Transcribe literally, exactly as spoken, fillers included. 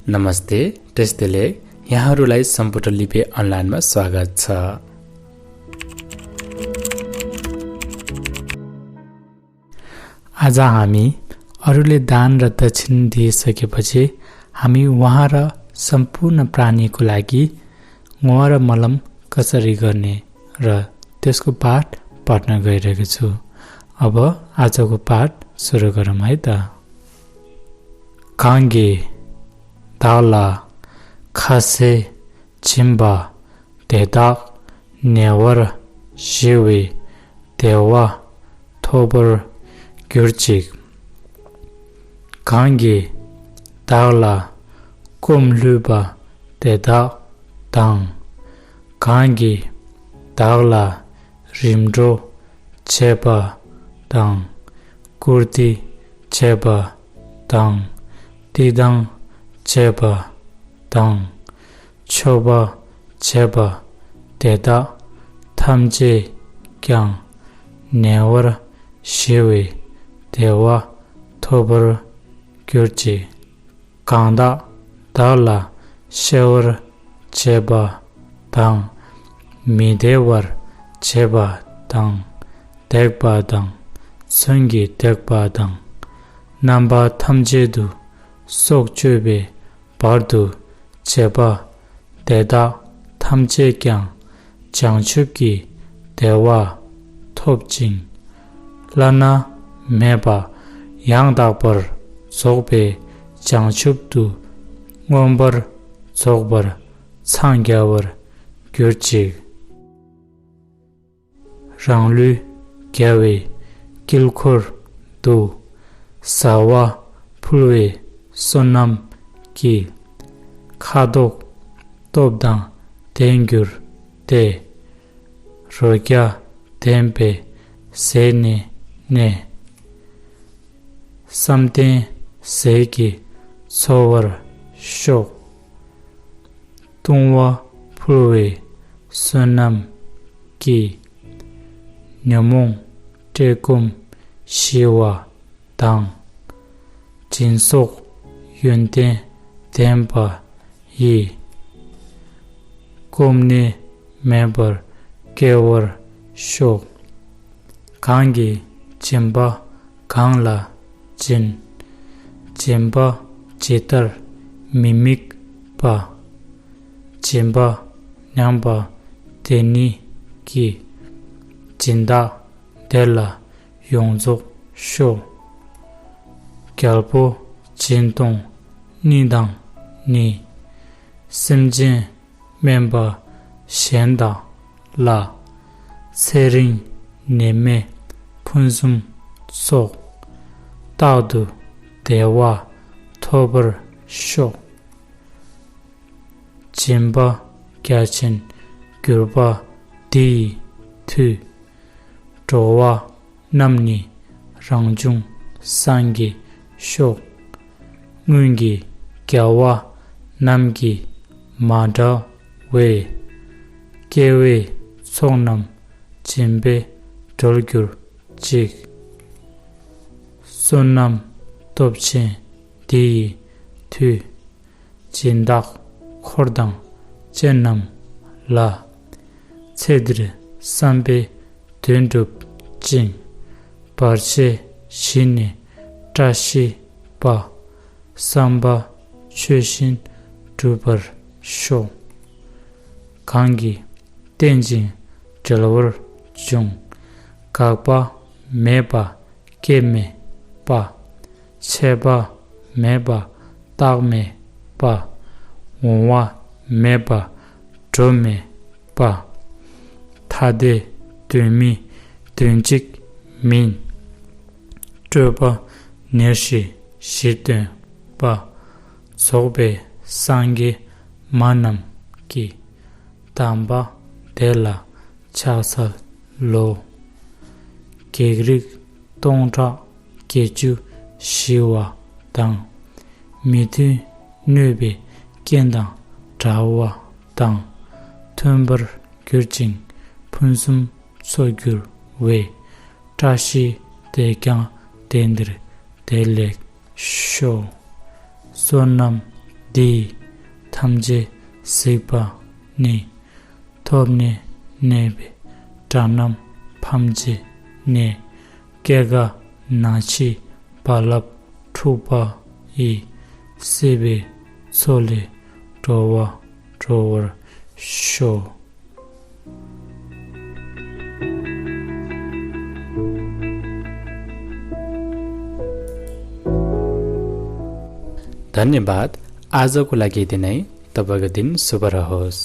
नमस्ते, टेस्टेले यहाँहरूलाई सम्पूर्ण लिपे अनलाइनमा स्वागत छ। आज हामी अरूले दान र दक्षिण दिइसकेपछि हामी उहाँ र सम्पूर्ण प्राणीको लागि ङुवा र मलम कसरी गर्ने र त्यसको पाठ पढ्न गइरहेको छु। अब आजको पाठ सुरु गरौँ है त। གང་གིས་བདག་ལ་ཁ་ཟས་བྱིན་པ་དེ་དག་ཉེ་བར་ཞི་བའི་བདེ་བ་ཐོབ་པར་གྱུར་ཅིག། གང་གིས་བདག་ལ་སྐོམ་བསླུས་པ་དེ་དག་དང་། གང་གིས་བདག་ལ་རིམ་གྲོ་བྱས་པ་དང་། བཀུར་སྟི་བྱས་པ་དང་། བསྟི་སྟང་བྱས་པ་དང་། མཆོད་པ་བྱས་པ་དེ་དག་ཐམས་ཅད་ཀྱང་ཉེ་བར་ཞི་བའི་བདེ་བ་ཐོབ་པར་གྱུར་ཅིག། གང་དག་བདག་ལ་གཤེ་བར་བྱེད་པ་དང་། མི་བདེ་བར་བྱེད་པ་དང་། བརྡེག་པ་དང་། མཚོན་གྱིས་བརྡེག་པ་དང་། རྣམ་པ་ཐམས་ཅད་དུ་སྲོག་གཅོད་པའི་བར་དུ་བྱེད་པ་དེ་དག་ཐམས་ཅད་ཀྱང་བྱང་ཆུབ་ཀྱི་བདེ་བ་ཐོབ་ཅིང་། བླ་ན་མེད་པ་ཡང་དག་པར་རྫོགས་པའི་བྱང་ཆུབ་ཏུ་མངོན་པར་རྫོགས་པར་འཚང་རྒྱ་བར་གྱུར་ཅིག། རང་ལུས་རྒྱལ་བའི་དཀྱིལ་འཁོར་དུ། བཟའ་བ་ཕུལ་བའི་བསོད་ནམས་ཀྱིས། ཁ་དོག་སྟོབས་དང་ལྡན་གྱུར་ཏེ། རོ་བརྒྱ་ལྡན་པའི་ཟས་ནི་གནས། བསམ་གཏན་ཟས་ཀྱིས་འཚོ་བར་ཤོག། བཏུང་བ་ཕུལ་བའི་བསོད་ནམས་ཀྱིས། ཉོན་མོངས་བཀྲེས་སྐོམ་ཞི་བ་དང་། སྦྱིན་སོགས་ཡོན་ཏན་ལྡན་པ་ཡིས། སྐོམ་ནི་མེད་པར་སྐྱེ་བར་ཤོག། གང་གིས་སྦྱིན་པ་གང་ལ་སྦྱིན། སྦྱིན་པ་ཇི་ལྟར་མི་དམིགས་པ། སྦྱིན་པ་ཉམས་པ་དེ་ཉིད་ཀྱིས། སྦྱིན་བདག་དེ་ལ་ཡོངས་རྫོགས་ཤོག། རྒྱལ་པོ་སྦྱིན་གཏོང་གཉིས་དང་ནི། སེམས་ཅན་དམན་པ་གཞན་དག་ལ། ཚེ་རིང་ནད་མེད་ཕུན་སུམ་ཚོགས། རྟག་ཏུ་བདེ་བ་ཐོབ་པར་ཤོག། སྦྱིན་པ་རྒྱ་ཆེན་གྱུར་པ་འདི་ཡི་མཐུས། འགྲོ་བ་རྣམས་ནི་རང་བྱུང་སངས་རྒྱས་ཤོག། སྔོན་གྱི་རྒྱལ་བ་རྣམས་ཀྱིས་མ་བྲལ་བའི། སྐྱེ་བོའི་ཚོགས་རྣམས་སྦྱིན་པས་གྲོལ་གྱུར་ཅིག། བསོད་ནམས་སྟོབས་ཆེན་འདི་ཡི་མཐུས། སྦྱིན་བདག་འཁོར་དང་ཅན་རྣམས་ལ། ཚེ་འདིར་བསམ་པའི་དོན་འགྲུབ་ཅིང་། བར་ཆད་ཞི་ནས་བཀྲ་ཤིས་པ། བསམ་པ་ཆོས་བཞིན་འགྲུབ་པར་ཤོག། གང་གིས་བསྟེན་ཅིང་འབྲེལ་བར་འབྱུང་། འགག་པ་མེད་པ་སྐྱེ་མེད་པ། ཆད་པ་མེད་པ་རྟག་མེད་པ། འོང་བ་མེད་པ་འགྲོ་མེད་པ། ཐ་དད་དོན་མིན་དོན་གཅིག་མིན། སྤྲོས་པ་ཉེར་ཞི་གཞིར་སྟོན་པ། རྫོགས་པའི་སངས་རྒྱས་མ་རྣམས་ཀྱི། དམ་པ་དེ་ལ་ཕྱག་འཚལ་ལོ། བགེགས་རིགས་སྟོང་ཕྲག་བརྒྱད་ཅུ་ཞི་བ་དང་། མི་མཐུན་གནོད་པའི་རྐྱེན་དང་བྲལ་བ་དང་། མཐུན་པར་གྱུར་ཅིང་ཕུན་སུམ་ཚོགས་གྱུར་བའི། བཀྲ་ཤིས་དེས་ཀྱང་དེང་འདིར་བདེ་ལེགས་ཤོག། བསོད་ནམས་ འདི་ཐམས་ཅད་གཟིགས་པ་ནི། ཐོབ་ནས་གནས་པའི་དགྲ་རྣམས་ཕམ་བྱས་ནས། སྐྱེ་རྒ་ན་འཆིའི་རྦ་རླབས་འཁྲུགས་པ་ཡི། སྲིད་པའི་མཚོ་ལས་འགྲོ་བ་སྒྲོལ་བར་ཤོག། धन्यवाद। आजको लागि यति नै। तपाईँको दिन शुभ रहोस्।